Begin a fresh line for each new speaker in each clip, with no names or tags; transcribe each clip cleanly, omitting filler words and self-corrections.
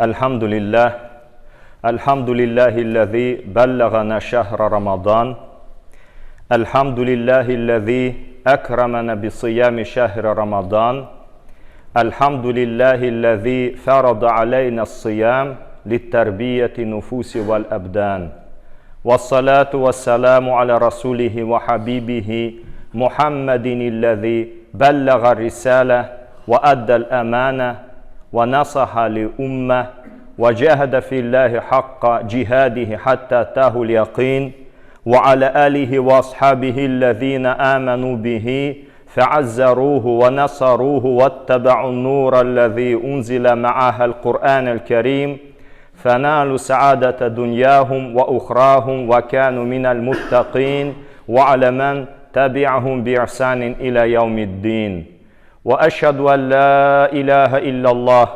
الحمد لله الحمد لله الذي بلغنا شهر رمضان الحمد لله الذي أكرمنا بصيام شهر رمضان الحمد لله الذي فرض علينا الصيام للتربية النفوس والأبدان والصلاة والسلام على رسوله وحبيبه محمد الذي بلغ الرسالة وأدى الأمانة ونصح لأمة وجاهد في الله حق جهاده حتى أتاه اليقين وعلى آله وأصحابه الذين آمنوا به فعزروه ونصروه واتبعوا النور الذي أنزل معها القرآن الكريم فنالوا سعادة دنياهم وأخراهم وكانوا من المتقين وعلى من تبعهم بإحسان إلى يوم الدين وأشهد أن لا إله إلا الله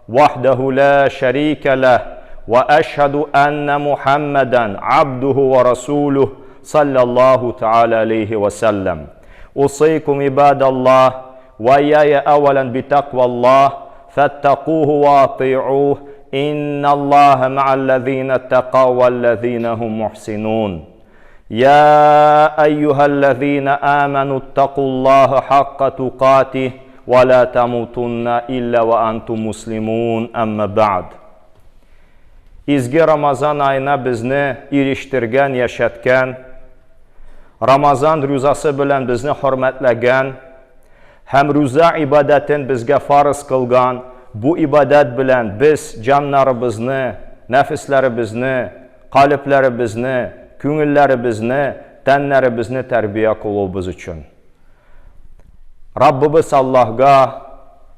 وحده لا شريك له وأشهد أن محمدا عبده ورسوله صلى الله تعالى عليه وسلم أوصيكم عباد الله وإياي أولا بتقوى الله فاتقوه وأطيعوه إن الله مع الذين اتقوا والذين هم محسنون يا أيها الذين آمنوا اتقوا الله حق تقاته ولا تموتن إلا وأنتم مسلمون أما بعد Изге Рамазан аена безне ирештергән, яшәткән, Рамазан рузасы белән безне хөрмәтләгән һәм руза ибадәтен безгә фарыз кылган, бу ибадәт белән без җаннарыбызны, нәфесләребезне, калебләребезне, күңелләребезне, тәннәребезне тәрбия кылуыбыз өчен. Раббыбыз Аллаһга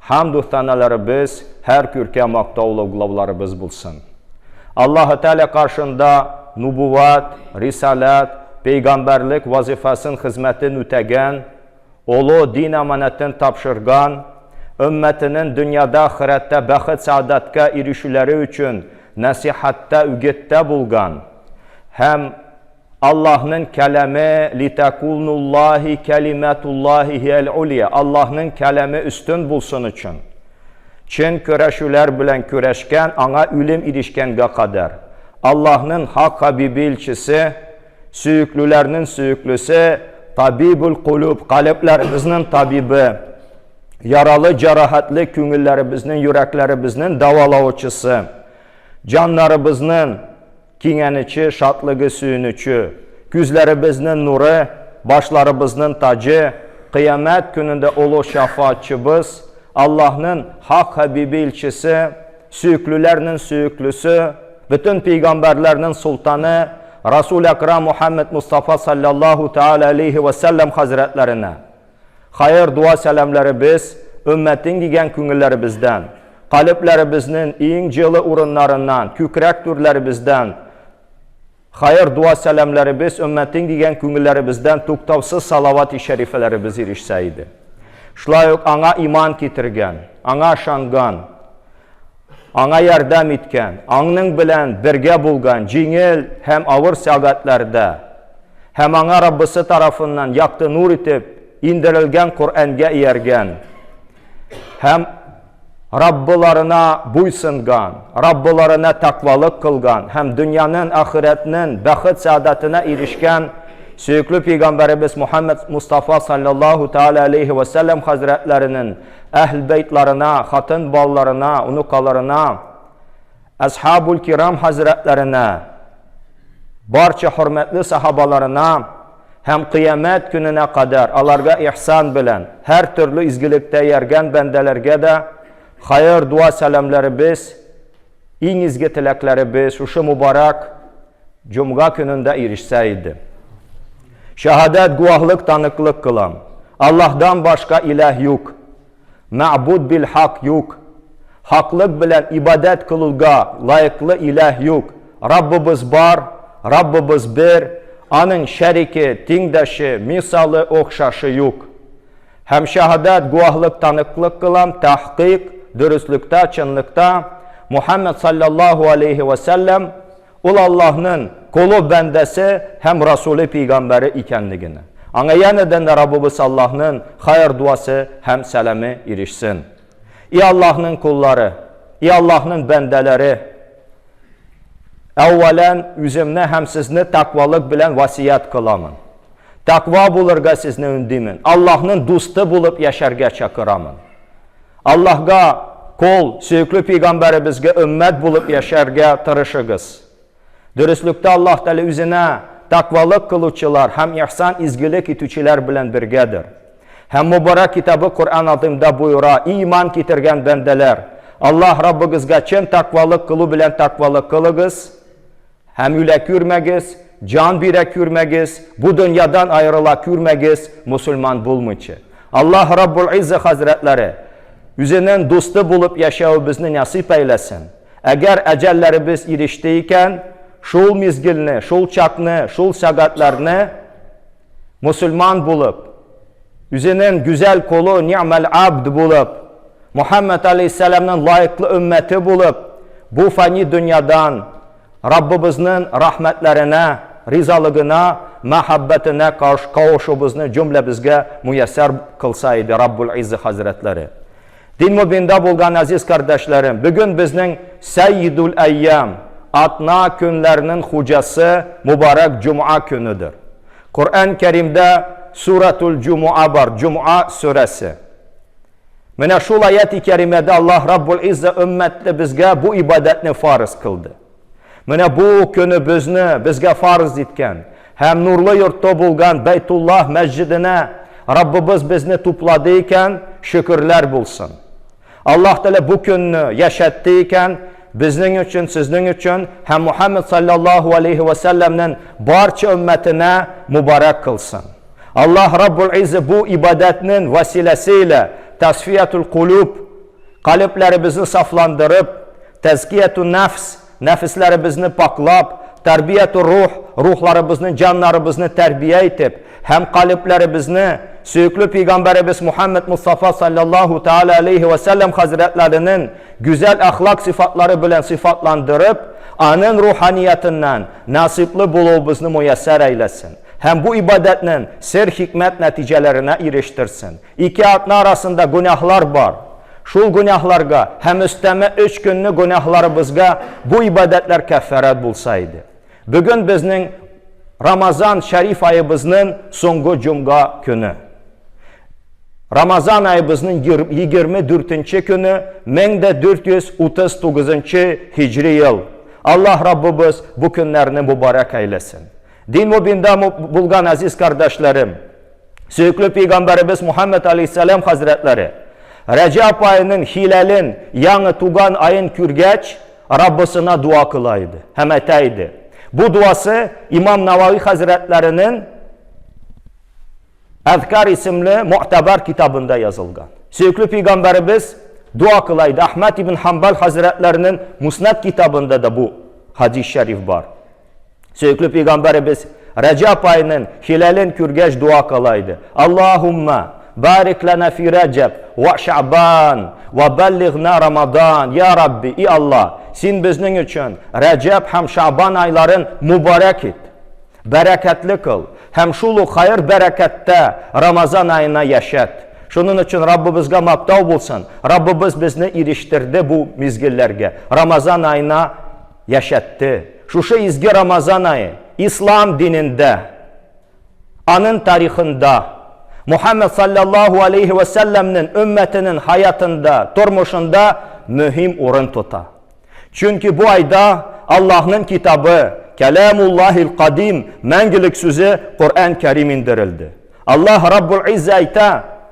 хамду сәналәребез, һәр күркә мактаулы углауларыбыз булсын. Аллаһы Тәгалә каршында нубуват, рисаләт, пәйгамбәрлек вазифасын хезмәтен үтәгән, олы дин аманәтен тапшырган, өммәтенең дөньяда, ахирәттә бәхет-сәгадәткә ирешүләре өчен нәсыйхәттә, үгеттә булган һәм Аллаһның кәламе литакулнуллаһи кәлимәтуллаһи һиял улия Аллаһның кәламе өстен булсын өчен чын көрәшүләр белән көрәшкән, аңа үлем ирешкәнгә кадәр. Аллаһның хак хабибе илчесе, сөеклүләрнең сөеклесе, табибул кулуб, калебләребезнең табибы, яралы, җәрәхәтле күңелләребезнең, йөрәкләребезнең дәвалаучысы, җаннарыбызның Киңәнече, шатлыгы, сөенече, күзләребезнең нуры, башларыбызның таҗы, кыямәт көнендә олы шәфаатчыбыз, Аллаһның хак хәбибе илчесе, сөеклеләрнең сөеклесе, бөтен пәйгамбәрләрнең солтаны, Расул Әкрам Мухаммед Мустафа саллаллаһу тәгалә алейһи вә сәлләм хәзрәтләренә Хәер дуа сәламләребез өммәтең дигән күңелләребездән, калебләребезнең иң җылы урыннарыннан, күкрәк түрләребездән, хәер дуа сәламләребез өммәтең дигән күңелләребездән туктаусыз салават-и шәрифәләребез ирешсә иде. Шулай ук аңа иман китергән, аңа ышанган, аңа ярдәм иткән, аңның белән бергә булган җиңел һәм авыр сәгатьләрдә һәм аңа Раббысы тарафыннан якты нур итеп индерелгән Коръәнгә ияргән һәм Раббыларына буйсынган, Раббыларына тәкъвалык кылган һәм дөньяның, ахирәтнең бәхет сәгадәтенә ирешкән сөекле пәйгамбәребез Мухаммад Мустафа саллаллаһу тәгалә алейһи вә сәлләм хәзрәтләренең әһл бәйтларына, хатын балаларына, онукаларына, Әсхабул кирам хәзрәтләренә, барча хөрмәтле сахабаларына һәм кыямәт көненә кадәр аларга ихсан белән һәр төрле изгелектә яргән бәндәләргә дә хәер дуа сәламләребез, иң изге теләкләребез шушы мубарак җомга көнендә ирешсә иде. Шәһадәт гуаһлык таныклык кылам. Аллаһдан башка иләһ юк. Мәгъбуд бил хак юк. Хаклык белән ибадәт кылуга лаеклы иләһ юк. Раббыбыз бар, Раббыбыз бер, аның шәрике, тиңдәше, мисалы, охшашы юк. Һәм шәһадәт, гуаһлык, таныклык кылам, тәхкыйк, дөреслектә, чынлыкта, Мухәммәд салләллаһу алейһи вә сәлләм, Ул Аллаһның колы, бәндәсе һәм Расуле пәйгамбәре икәнлегенә. Аңа янәдән дә Раббыбыз Аллаһның хәер дуасы һәм сәламе ирешсен. И Аллаһның коллары! И Аллаһның бәндәләре! Әүвәлән үземне һәм сезне тәкъвалык белән васыять кыламын. Тәкъва булырга сезне өндимен. Аллаһның дусты булып яшәргә чакырамын. Аллаһга кол, сөекле пәйгамбәребезгә өммәт булып яшәргә тырышыгыз. Дөреслектә Аллаһ Тәгалә үзенә тәкъвалык кылучылар һәм ихсан изгелек итүчеләр белән бергәдер. Һәм мөбарәк китабы Коръән Азыймда боера, И иман китергән бәндәләр! Аллаһ Раббыгызга чын тәкъвалык кылу белән тәкъвалык кылыгыз һәм үлә күрмәгез, җан бирә күрмәгез, бу дөньядан аерыла күрмәгез, мусульман булмыйча. Аллаһ Раббул Изза хәзрәтләре үзенең дусты булып яшәвебезне насыйп әйләсен. Әгәр әҗәлләребез иреште икән, шул мизгелне, шул чакны, шул сәгатьләрне мусульман булып, үзенең гүзәл колы ни'мәл абд булып, Мухаммад алейһиссәламның лаеклы өммәте булып, бу фани дөньядан Раббыбызның рәхмәтләренә, ризалыгына, мәхәббәтенә кавышуыбызны җөмләбезгә муяссәр кылса иде Раббул Изза хәзрәтләре. Дин мөбиндә булган әзиз кардәшләрем, бүген безнең Сәйидул әйям, атна көннәрнең хуҗасы мөбарәк җомга көнедер. Коръән Кәримдә Суратул Җумуа бар, Җомга сүрәсе. Менә шул аят-и кәримәдә Аллаһ Раббул Изза өммәтле безгә бу ибадәтне фарыз кылды. Менә бу көне безне безгә фарыз иткән һәм нурлы йортта булган Бәйтуллаһ мәсҗиденә Раббыбыз безне туплады икән, шөкерләр булсын. Аллаһ Тәгалә бу көнне яшәтте икән, безнең өчен, сезнең өчен һәм Мухаммад саллаллаһу алейхи ва сәлләмнең барча өммәтенә мубарак кылсын. Аллаһ Раббул Изза бу ибадәтнең василәсе илә тасфиятул кулуб, калебләребезне сафландырып, Тәзкияту нәфс, нәфесләребезне пакълап, тәрбияту рух, рухларыбызны, җаннарыбызны тәрбия итеп һәм калебләребезне сөекле пәйгамбәребез Мухаммед Мустафа саллаллаһу тааля алейһи вә сәлләм хәзрәтләренең гүзәл әхлак сыйфатлары белән сыйфатландырып, аның руханиятыннан насыйплы булуыбызны муяссәр әйләсен һәм бу ибадәтнең сер-хикмәт нәтиҗәләренә ирештерсен. Ике атна арасында гөнаһлар бар. Шул гөнаһларга һәм өстәмә өч көнне гөнаһларыбызга бу ибадәтләр кәффарәт булса иде. Бүген безнең Рамазан шәриф аебызның соңгы җомга көне. Рамазан аебызның 24 көне 1439 һиҗри ел. Аллаһ Раббыбыз бу көннәрне мөбарәк әйләсен. Дин мөбиндә булган азиз кардәшләрем, Сөекле пәйгамбәребез Мухаммед алейхиссалам хәзрәтләре Рәҗәб аеның хиләлен, яңа туган аен күргәч, Раббысына дуа кыла иде һәм әйтә иде. Бу дуасы Имам Навави хәзрәтләренең Әзкар исемле муътабар китабында язылган. Сөекле пәйгамбәребез дуа кыла иде. Әхмәд ибн Хамбал хәзрәтләренең Муснад китабында да бу хадис шәриф бар. Сөекле пәйгамбәребез Рәҗәб аеның хиләлен күргәч дуа кыла иде. Аллаһумма барик лана фи Рәҗәб ва Шәбан ва баллигна Рамадан. Я Рабби, и Аллаһ, син безнең өчен Рәҗәб һәм Шәбан айларын мубарак ит. Бәрәкәтле кыл һәм шул ук хәер бәрәкәттә Рамазан аена яшәт. Шуның өчен Раббыбызга мактау булсын. Раббыбыз безне ирештерде бу мизгелләргә. Рамазан аена яшәтте. Шушы изге Рамазан ае ислам динендә, аның тарихында, Мухаммед саллаллаху алейхи ва сәлләмнең өммәтенең хаятында, тормышында мөһим урын тота. Чөнки бу айда Аллаһның китабы, Кәләмуллаһил кадим, мәңгелек сүзе Коръән Кәрим индерелде. Аллаһ Раббул Иззә әйтә,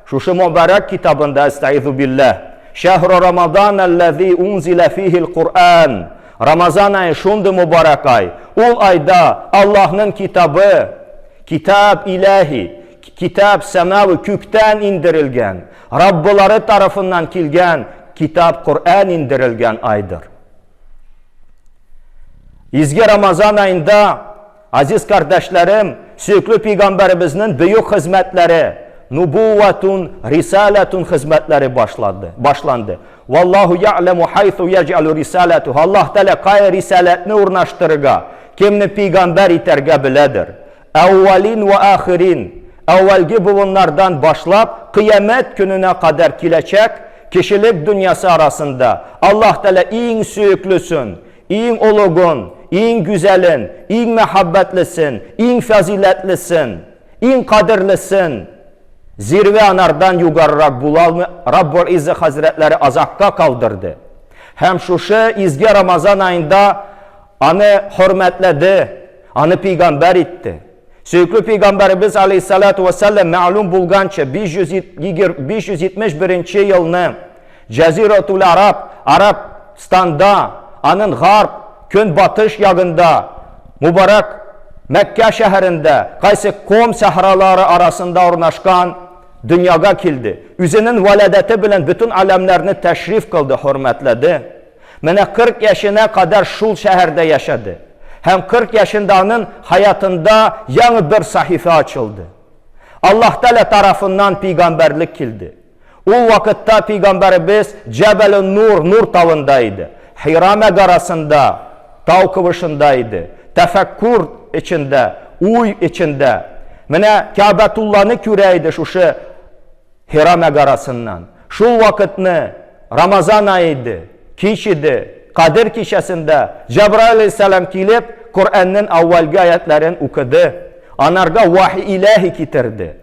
шушы мөбарәк китабында, әстәгыйзу билләһ, Шәһру Рамадан аллази унзиля фихил Куръан. Рамазан ае шундый мөбарәк ай. Ул айда Аллаһның китабы, китап иләһи, китап сәмави күктән индерелгән, Раббылары тарафыннан килгән китап Коръән индерелгән айдыр. Изге Рамазан аенда Азиз кардәшләрем, сөекле пәйгамбәребезнең бөек хезмәтләре, нубуватун, рисалатун хезмәтләре башлады, башланды. Валлаху я'ламу хайсу яҗ'алу рисалату. Аллаһ Тәгалә кая рисаләтне урнаштырырга, кемне пәйгамбәр итәргә беләдер. Әүвалин ва ахирин. Әүвәлге буыннардан башлап, кыямәт көненә кадәр киләчәк Кешелек дөньясы арасында Аллаһ Тәгалә иң сөеклесен, иң олугын, иң гүзәлен, иң мәхәббәтлесен, иң фазыйләтлесен, иң кадерлесен, зирвә анардан югарырак була алмый, Раббул Иззә хәзрәтләре азакка калдырды. Һәм шушы изге Рамазан аенда аны хөрмәтләде, аны пәйгамбәр итте. Сөекле пәйгамбәребез алейһиссалату вәссәлам мәгълүм булганча 571 елны Җәзиратул Араб, Арабстанда, аның гарб, көнбатыш ягында, мубарак Мәккә шәһәрендә, кайсы ком сәхралары арасында урнашкан дөньяга килде. Үзенең вәләдәте белән бөтен аләмнәрне тәшриф кылды, хөрмәтләде. Менә 40 яшенә кадәр шул шәһәрдә яшәде. Һәм 40 яшендә аның хаятында яңа бер сахифә ачылды. Аллаһ Тәгалә тарафыннан пәйгамбәрлек килде. Ул вакытта пәйгамбәребез Җәбәле Нур, Нур тавында иде. Хира мәгарасында, тау кывышында иде. Тәфәккүр эчендә, уй эчендә. Менә Кәбәтулланы күрә иде шушы Хира мәгарасыннан. Шул вакытны Рамазан ае иде, кич иде, Кадер кичәсендә Җәбраил алейһиссәлам килеп, Коръәннең әүвәлге аятләрен укыды. Анарга вахи иләһи китерде.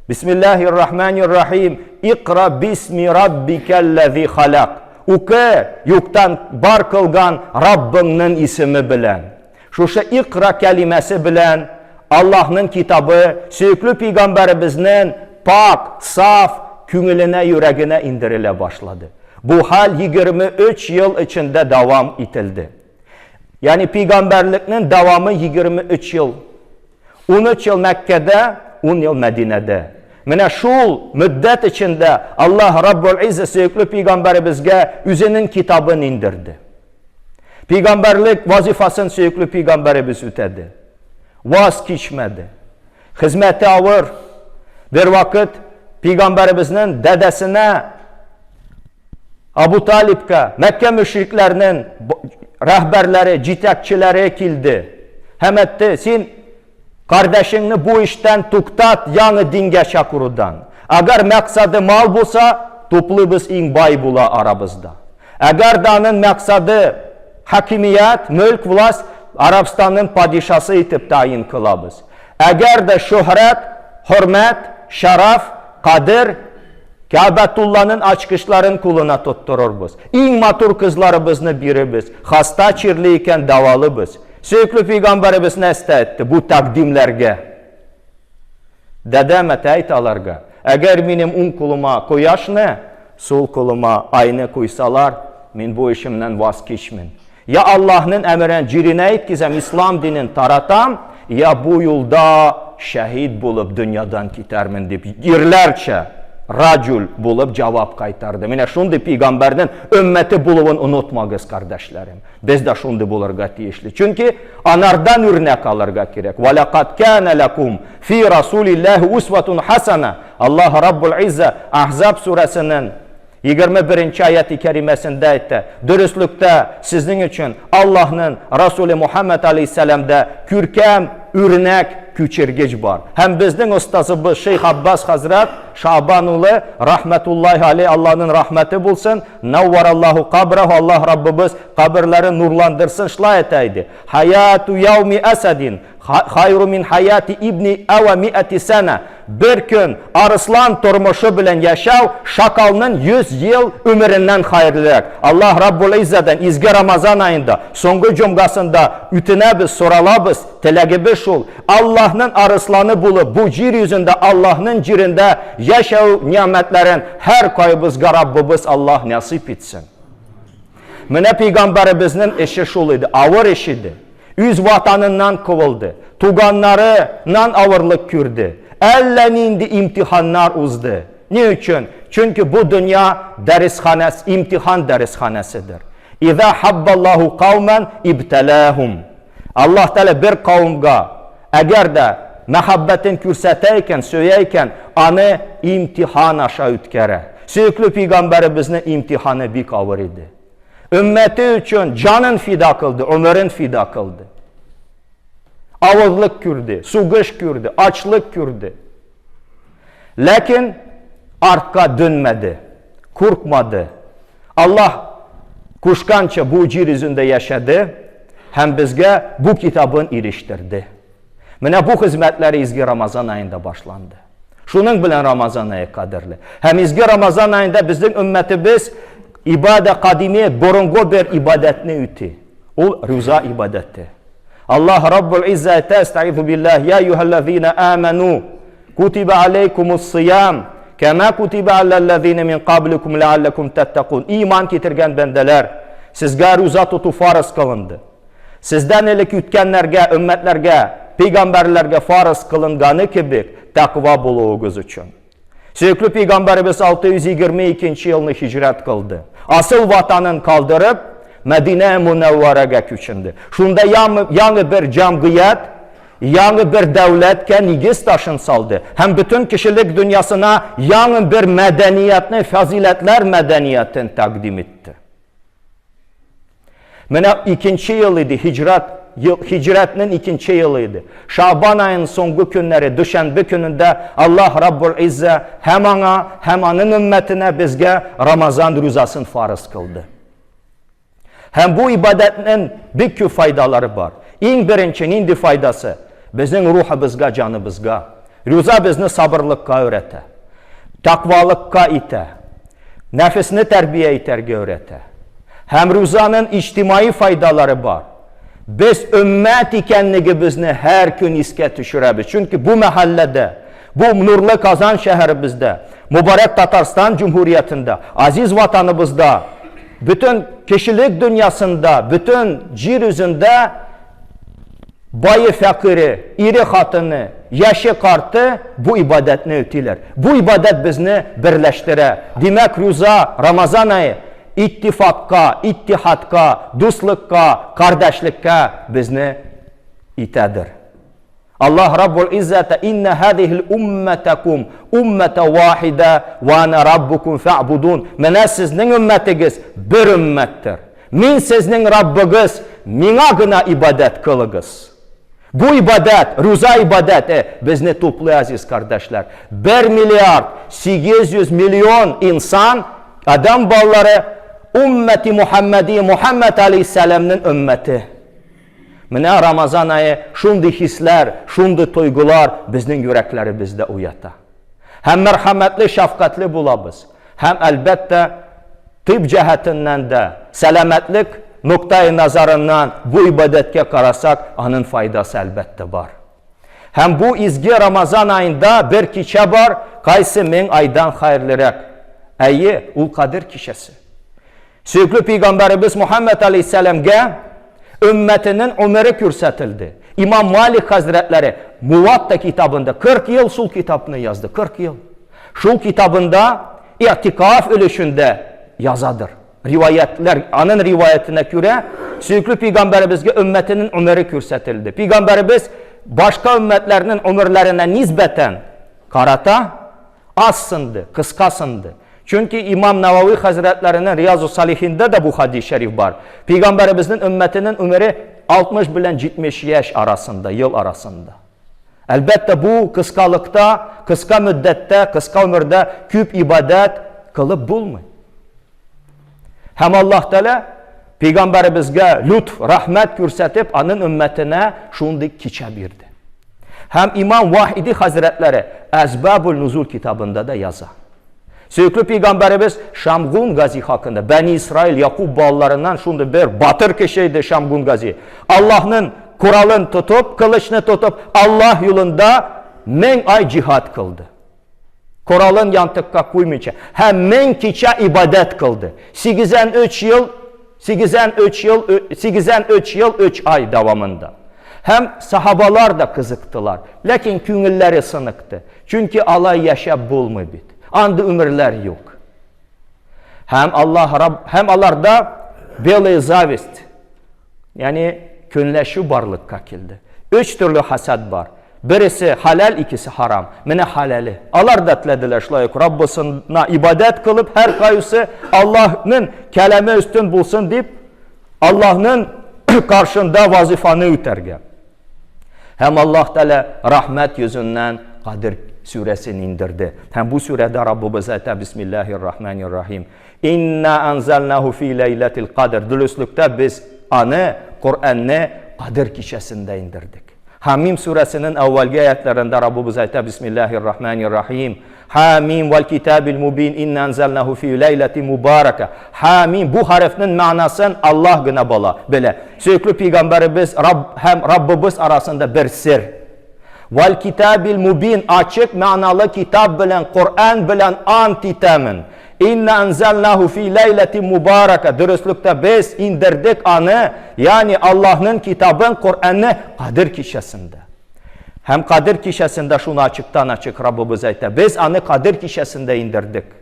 Бисмиллаһир рахманир рахим. Икра бисми раббикәлләзи халак. Укы, юктан бар кылган Раббыңның исеме белән. Шушы Икра кәлимәсе белән Аллаһның китабы сөекле пәйгамбәребезнең пак, саф күңеленә, йөрәгенә индерелә башлады. Бу хәл 23 ел эчендә дәвам ителде. Ягъни пәйгамбәрлекнең дәвамы 23 ел. 13 ел Мәккәдә, 10 ел Мәдинәдә. Менә шул мөддәт эчендә Аллаһ Раббул Иззә сөекле пәйгамбәребезгә үзенең китабын индерде. Пәйгамбәрлек вазифасын сөекле пәйгамбәребез үтәде. Ваз кичмәде. Хезмәте авыр. Бер вакыт пәйгамбәребезнең дәдәсенә Абу Талибка Мәккә мөшрикләренең рәһбәрләре, җитәкчеләре килде. Һәм әйтте, син кардәшеңне бу эштән туктат, яңа дингә чакырудан. Әгәр мәксады мал булса, туплыбыз иң бай була арабызда. Әгәр дә аның мәксады хакимият, мөлк, власть, Арабстанның падишасы итеп таин кылабыз. Әгәр дә шөһрәт, хөрмәт, шараф, кадер, Кәбәтулланың ачкычларын кулына тоттырырбыз. Иң матур кызларыбызны бирербез. Хаста чирле икән, дәвалыбыз. Сөекле пәйгамбәребез нәрсә әйтте бу тәкъдимләргә? Дәдәм әйт аларга, әгәр минем уң кулыма кояшны, сул кулыма айны куйсалар, мин бу эшемнән ваз кичмин. Я Аллаһның әмерен җиренә иткезәм, ислам динен таратам, я бу юлда шәһид булып дөньядан китәрмен дип, ирләрчә раҗул булып җавап кайтарды. Менә шундый пәйгамбәрнең өммәте булуын онытмагыз, кардәшләрем. Без дә шундый булырга тиешле. Чөнки анардан үрнәк алырга кирәк. Ва лакад кана лакум фи расулиллаһи усватун хасана. Аллаһ Раббул Изза Ахзаб сүрәсенең 21 аяти кәримәсендә әйтә, Дөреслектә сезнең өчен Аллаһның Расуле Мухаммад алейһиссәламдә күркәм үрнәк күчергеч бар. Һәм безнең остазыбыз Шейх Аббас хәзрәт Шабан улы рахмәтуллаһи алейһ, Аллаһның рәхмәте булсын, Наввараллаһу кабраху, Аллаһ Раббыбыз каберләрен нурландырсын, шулай әйтә иде. Хаяту яуми асадин хайру мин хаяти ибни ава миати сана. Бер көн арыслан тормышы белән яшәү шакалның 100 ел өмереннән хәерлерәк. Аллаһ Раббул Иззадан изге Рамазан аенда, соңгы җомгасында үтенәбез, соралабыз, теләгебез шул. Аллаһның арысланы булып, бу җир йөзендә Аллаһның җирендә яшәү нигъмәтләрен һәр кайбызга Раббыбыз Аллаһ насыйп итсен. Менә пәйгамбәребезнең эше шул иде, авыр эш иде. Үз ватаныннан куылды, туганнарыннан авырлык күрде, әллә нинди имтиханнар узды. Ни өчен? Чөнки бу дөнья дәресханәс, имтихан дәресханәседер. Иза хаббаллаху кауман ибталахум. Аллаһ Тәгалә бер кавымга әгәр дә мәхәббәтен күрсәтә икән, сөя икән, аны имтихан аша үткәрә. Сөекле пәйгамбәребезнең имтиханы бик авыр иде. Өммәте өчен җанын фида кылды, гомерен фида кылды. Авырлык күрде, сугыш күрде, ачлык күрде. Ләкин артка дөнмәде. Куркмады. Аллаһ кушканча бу җир йөзендә яшәде һәм безгә бу китабын ирештерде. Менә бу хезмәтләре изге Рамазан аенда башланды. Шуның белән Рамазан ае кадерле. Һәм изге Рамазан аенда безнең өммәтебез ибада кадиме борынгы бер ибадәтне үти. Ул руза ибадәте. Аллаһ Раббул Иззә әйтә, Әстәгыйзу биллаһ, я әйюһәлләзина аману, кутиба алейкумус сиям, кәмә кутиба алләлләзина мин кабликум ләалләкум тәттәкун. Иман китергән бәндәләр, сезгә руза тоту фарыз кылынды. Сездән элек үткәннәргә, өммәтләргә, пәйгамбәрләргә фарыз кылынганы кебек, тәкъва булуыгыз өчен. Сөекле пәйгамбәребез 622 елны һиҗрәт кылды. Асыл ватанын калдырып, Мәдинә Мунәввәрәгә күченде. Шунда яңы бер җәмгыять, яңы бер дәүләткә нигез ташын салды һәм бөтен кешелек дөньясына яңы бер мәдәниятне, фазиләтләр мәдәниятен тәкъдим итте. Менә икенче ел иде, һиҗрәт, ел, һиҗрәтнең икенче елы иде. Шабан аеның соңгы көннәре, дүшәнбе көнендә Аллаһ Раббул Иззә һәм аңа, һәм аның өммәтенә безгә Рамазан рузасын фарыз кылды. Һәм бу ибадәтнең бик күп файдалары бар. Иң беренче нинди файдасы? Безнең рухыбызга, җаныбызга. Руза безне сабырлыкка өйрәтә. Тәкъвалыкка итә. Нәфесне тәрбия итәргә өйрәтә. Һәм рузаның иҗтимаи файдалары бар. Без өммәт икәнлегебезне һәр көн искә төшерәбез. Чөнки бу мәхәлләдә, бу нурлы Казан шәһәребездә, мөбарәк Татарстан җөмһүриятендә, азиз ватаныбызда, бөтен кешелек дөньясында, бөтен җир йөзендә Бае фәкыйре, ире хатыны, яше карты бу ибадәтне үтиләр. Бу ибадәт безне берләштерә. Димәк, руза, Рамазан ае иттифакка, иттихадка, дуслыкка, кардәшлеккә безне итәдер. Аллаһ Раббул Иззәтә инна һадихил умматакум уммата вахида ва ана раббукум фа'будун. Менә сезнең өммәтегез бер өммәттер. Мин сезнең Раббыгыз, миңа гына ибадәт кылыгыз. Бу ибадәт, руза ибадәте безне туплый, азиз кардәшләр. 1 миллиард 800 миллион инсан, адам балалары, уммәти Мухаммәди, Мухаммәд алейһиссәламнең өммәте. Менә Рамазан ае шундый хисләр, шундый тойгылар безнең йөрәкләребездә уята. Һәм мәрхәмәтле, шәфкатьле булабыз. Һәм, әлбәттә, тыйб җәһәтеннән дә, сәламәтлек ноктаи назарыннан бу ибадәткә карасак, аның файдасы, әлбәттә, бар. Һәм бу изге Рамазан аенда бер кичә бар, кайсы 1000 айдан хәерлерәк. Әйе, ул Кадер кичәсе. Сөекле пәйгамбәребез Мухаммәд алейһиссәламгә өммәтенең гомере күрсәтелде. Имам Малик хәзрәтләре Муатта китабында 40 ел шул китапны язды, 40 ел. Шул китабында иътикаф өлешендә язадыр. Риваятлар, аның риваятына күрә, сөекле пәйгамбәребезгә өммәтенең гомере күрсәтелде. Пәйгамбәребез башка өммәтләрнең гомерләренә нисбәтән карата аз сынды, кыска сынды. Чөнки имам Навави хәзрәтләренең Риязу Салихиндә дә бу хадис шәриф бар. Пәйгамбәребезнең өммәтенең гомере 60 белән 70 яшь арасында, ел арасында. Әлбәттә, бу кыскалыкта, кыска мөддәттә, кыска гомердә күп ибадәт кылып булмый. Һәм Аллаһ Тәгалә пәйгамбәребезгә лютф, рәхмәт күрсәтеп, аның өммәтенә шундый кичә бирде. Һәм имам Вахиди хәзрәтләре Әсбабул Нузул китабында да яза. Сөекле пәйгамбәребез Шамгун Гази хакында, Бәни Исраил Якуб балаларыннан шундый бер батыр кеше иде Шамгун Гази. Аллаһның коралын тотып, кылычны тотып, Аллаһ юлында 1000 ай җиһад кылды. Коралын янтыкка куймыйча һәм 1000 кичә ибадәт кылды. 83 ел 83 ел 83 ел 3 ай дәвамында. Һәм сахабалар да кызыктылар. Ләкин күңелләре сыныкты. Чөнки алай яшәп булмый бит. Андый өмерләр юк. Һәм Аллаһ Рабб һәм аларда белая зависть, ягъни көнләшү барлыкка килде. Өч төрле хасад бар. Бересе халәл, икесе харам. Менә халәле. Алар да теләделәр шулай ук Раббысына ибадәт кылып, һәр кайсы Аллаһның кәламе өстен булсын дип, Аллаһның каршында вазифаны үтәргә. Һәм Аллаһ Тәгалә рәхмәт йөзеннән Кадер сүрәсен индерде. Һәм бу сүрәдә Раббыбыз әйтә, Бисмиллаһир Рахманир Рахим. Инна анзалнаху фи ләйләтил кадр. Дөреслектә без аны, Коръәнне Кадер кичәсендә индердек. Хамим сүрәсенең әүвәлге аятларында Раббыбыз әйтә, Бисмиллаһир Рахманир Рахим. Хамим вәл китабил мубин инна анзалнаху фи ләйләти мубарака. Хамим бу хәрефнең мәгънәсен Аллаһ гына бала, белә. Сөекле пәйгамбәребез Рабб һәм Раббыбыз арасында бер сер. Вәл китабил мубин ачык мәгъналы китап белән, Коръән белән ант итәмен. Инна анзалнаху фи ләйләти мубарака. Дөреслектә без индердек аны, ягъни Аллаһның китабын, Коръәнне Кадер кичәсендә. Һәм Кадер кичәсендә шуны ачыктан-ачык Раббыбыз әйтә. Без аны Кадер кичәсендә индердек.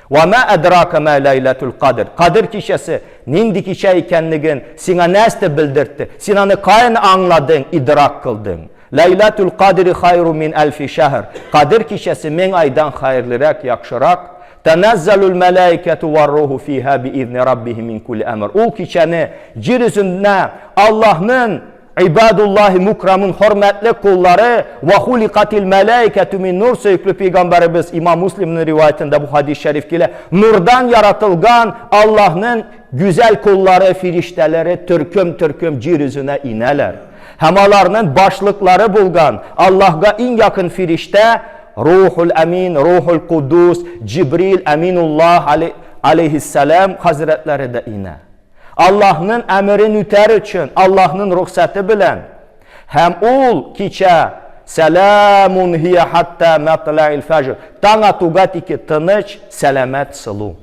Ва ма адрака ма ләйләтул кадр. Кадер кичәсе нинди кичә икәнлеген сиңа нәрсә белдертте? Син аны каян аңладың, идрак кылдың? Ләйләтул кадри хайру мин әлфи шәһр. Кадер кичәсе мең айдан хәерлерәк, яхшырак. Тәнәззәлул мәләикәту вар-руху фиһа биизни раббихим мин кулли әмр. Ул кичәне җир йөзендә Аллаһның Ибадуллаһи мукрамун хөрмәтле куллары ва хуликатил мәләикәту мин нур сөекле пәйгамбәребез Имам Муслимның риваятендә бу хадис шәриф килә. Нурдан яратылган Аллаһның гүзәл куллары, фириштәләре төркем-төркем җир йөзенә инәләр. Һәм аларның башлыклары булган Аллаһга иң якын фириштә Рухул Амин, Рухул Кудус, Җибрил Аминуллаһ алейһиссәлам хәзрәтләре дә инә. Аллаһның әмерен үтәр өчен, Аллаһның рөхсәте белән. Һәм ул кичә сәламун һия хатта матлаил фәҗр. Таң атуга тике тыныч, сәламәт, сылу.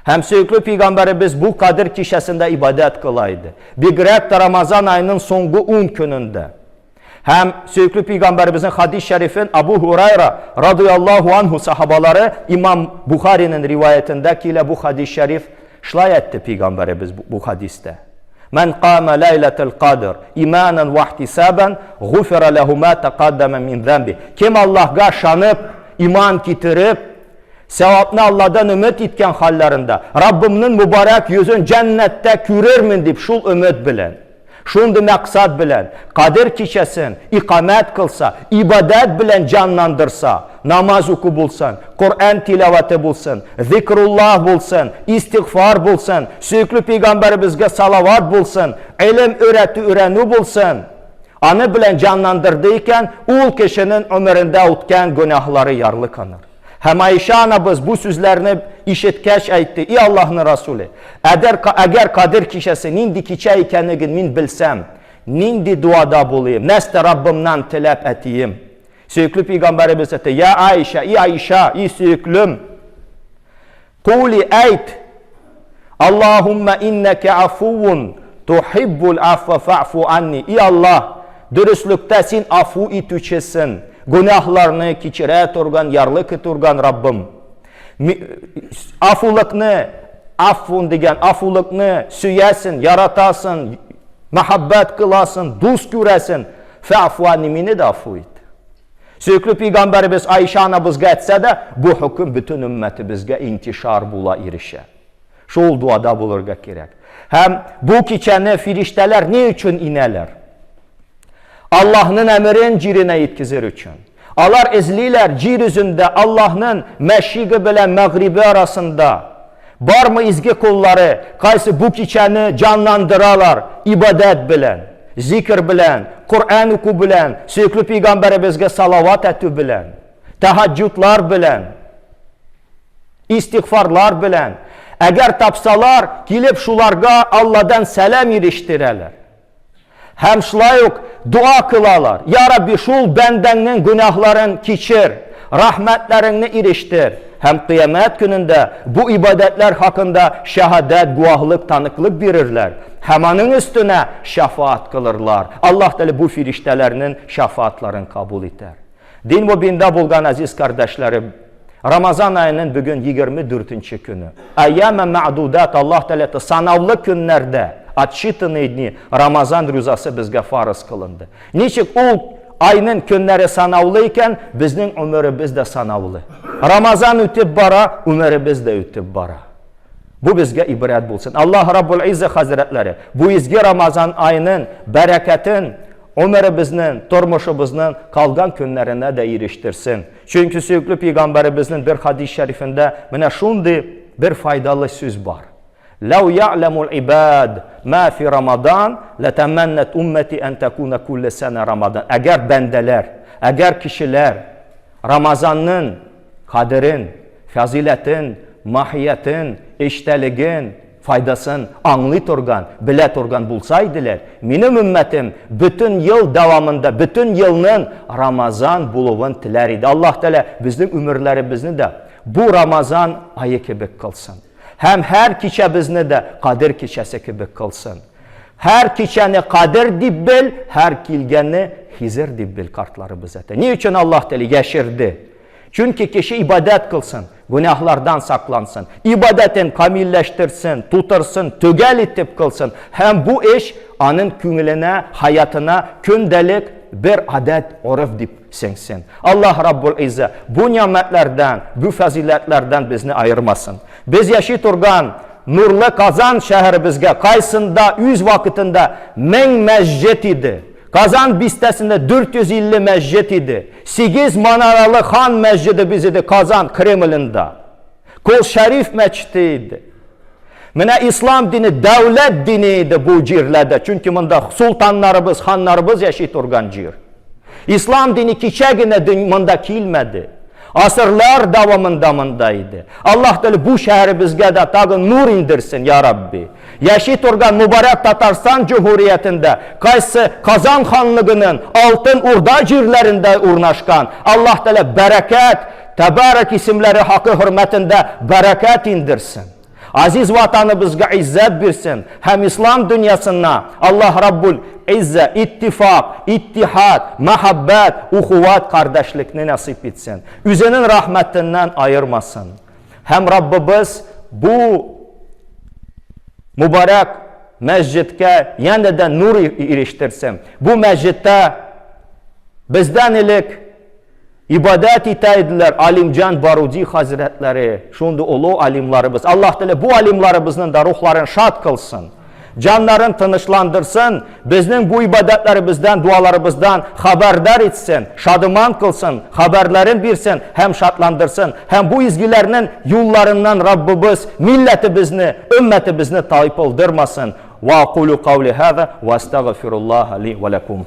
Һәм сөекле пәйгамбәребез бу Кадер кичәсендә ибадәт кыла иде. Бигрәк тә Рамазан аеның соңгы 10 көнендә. Һәм сөекле пәйгамбәребезнең хадис шәрифен Абу Һурайра радыяллаһу анһу сахабалары Имам Бухариның риваятендә килә бу хадис шәриф. Шулай әйтте пәйгамбәребез бу хадистә. Мән кама ләйләтел кадр иманан ва ихтисабан гуфира ләһу ма тақаддама мин замби. Кем Аллаһга шанып, иман китереп, сәвапны Алладан өмет иткән хәлләрендә, Раббымның мөбарәк йөзен җәннәттә күрермен дип шул өмет белән Шундый максат белән Кадер кичәсен икамәт кылса, ибадәт белән җанландырса, намаз уку булсын, Коръән тилавәте булсын, зикруллаһ булсын, истигъфар булсын, сөекле пәйгамбәребезгә салават булсын, гыйлем өйрәтү өйрәнү булсын, аны белән җанландырды икән, ул кешенең гомерендә үткән гөнаһлары ярлыканыр. Һәм Аиша анабыз бу сүзләрне ишеткәч әйтте, И Аллаһның Расуле, әгәр, әгәр Кадер кичәсе нинди кичә икәнлеген мин белсәм, нинди дуада булыйм, нәрсә Раббымнан теләп әтием? Сөекле пәйгамбәребез әйтте, Я Аиша, и Аиша, и сөеклем, Кули әйт, Аллаһумма иннәкә афуун тухиббул афва фа'фу анни. И Аллаһ, дөреслектә син афу итүчесен, гөнаһларны кичерә торган, ярлыкый торган Раббым. Афулыкны, афун дигән афулыкны сөясен, яратасың, мәхәббәт кыласың, дус күрәсен. Фа'фу анни, мине дә афу ит. Сөекле пәйгамбәребез Аиша анабызга әйтсә дә, бу хөкем бөтен өммәтебезгә интишар була, ирешә. Шул дуада булырга кирәк. Һәм бу кичәне фириштәләр ни өчен инәләр? Аллаһның әмерен җиренә еткезер өчен. Алар эзлиләр җир йөзендә Аллаһның мәшриге белән мәгърибе арасында. Бармы изге куллары, кайсы бу кичәне җанландыралар ибадәт белән, зикр белән, Коръән уку белән, сөекле пәйгамбәребезгә салават әйтү белән, тәһаҗҗудлар белән, истигъфарлар белән. Әгәр тапсалар, килеп шуларга Алладан сәлам ирештерәләр. Һәм шулай ук дуа кылалар. Я Рабби, шул бәндәңнең гөнаһларын кичер, рәхмәтләреңне ирештер. Һәм кыямәт көнендә бу ибадәтләр хакында шәһадәт, гуаһлык, таныклык бирерләр. Һәм аның өстенә шәфаат кылырлар. Аллаһ Тәгалә бу фириштәләрнең шәфаатларын кабул итәр. Дин мобинда булган азиз кардәшләрем, Рамазан аеның бүген 24 нче көне. Әйяма мәгъдудат Аллаһ Тәгалә санаулы көннәрдә, отсчитанные дни, Рамазан рузасы безгә фарыз кылынды. Ничек ул айның көннәре санаулы икән, безнең гомеребез дә санаулы. Рамазан үтеп бара, гомеребез дә үтеп бара. Бу безгә ибрәт булсын. Аллаһ Раббул Изза хәзрәтләре бу изге Рамазан аеның бәрәкәтен Омеребезнең, тормышыбызның калган көннәренә дә ирештерсен. Чөнки сөекле пәйгамбәребезнең бер хадис шәрифендә менә шундый бер файдалы сүз бар. Ләү я'ләмул ибад ма фи Рамадан, ләтәмәннәт уммәти ән тәкуна кулле сәнә Рамадан. Әгәр бәндәләр, әгәр кешеләр Рамазанның кадерен, фазиләтен, маһиятен, эчтәлеген, файдасын аңлый торган, белә торган булса иделәр, минем өммәтем бөтен ел дәвамында, бөтен елның Рамазан булуын теләр иде. Аллаһ Тәгалә безнең өмерләребезне дә бу Рамазан ае кебек кылсын. Һәм һәр кичәбезне дә Кадер кичәсе кебек кылсын. Һәр кичәне Кадер дип бел, һәр килгәнне Хизер дип бел, картларыбыз әйтә. Ни өчен Аллаһ Тәгалә яшерде? Чөнки кеше ибадәт кылсын, гөнаһлардан саклансын, ибадәтен камилләштерсен, тутырсын, төгәл итеп кылсын. Һәм бу эш аның күңеленә, хаятына көндәлек бер адәт, орыф дип сеңсен. Аллаһ Раббул Иззә бу нигъмәтләрдән, бу фазыйләтләрдән безне аермасын. Без яши торган нурлы Казан шәһәребезгә кайсында үз вакытында 1000 мәсҗид иде. Казан бистәсендә 450 мәсҗид иде. 8 манаралы хан мәсҗиде без иде Казан Кремлендә. Кол Шәриф мәчете иде. Менә ислам дине дәүләт дине иде бу җирләрдә, чөнки монда султаннарыбыз, ханнарыбыз яши торган җир. Ислам дине кичә генә монда килмәде. Асырлар дәвамында монда иде. Аллаһ Тәгалә бу шәһәребезгә дә тагын нур индерсен, я Рабби. Яши торган мөбарәк Татарстан җөмһүриятендә, кайсы Казан ханлыгының Алтын Урда җирләрендә урнашкан, Аллаһ Тәгалә бәрәкәт, Тәбәрәк исемләре хакы хөрмәтендә бәрәкәт индерсен. Азиз ватаныбызга иззәт бирсен һәм ислам дөньясына Аллаһ Раббул Иззә, иттифак, иттихад, мәхәббәт, ухуват, кардәшлекне насыйп итсен. Үзенең рәхмәтеннән аермасын. Һәм Раббыбыз бу мубарак мәсҗидкә янә дә нур ирештерсен. Бу мәсҗидтә бездән элек ибадәт итә иделәр Алимҗан Баруди хәзрәтләре, шундый олы алимларыбыз. Аллаһ Тәгалә бу алимларыбызның да рухларын шат кылсын. Җаннарын тынычландырсын, безнең бу ибадәтләребездән, дуаларыбыздан хәбәрдар итсен, шадыман кылсын, хәбәрләрен бирсен һәм шатландырсын. Һәм бу изгеләрнең юлларыннан Раббыбыз милләтебезне, өммәтебезне тайпылдырмасын. Ва акулю каули хаза ва астагфируллаһа ли ва лакум.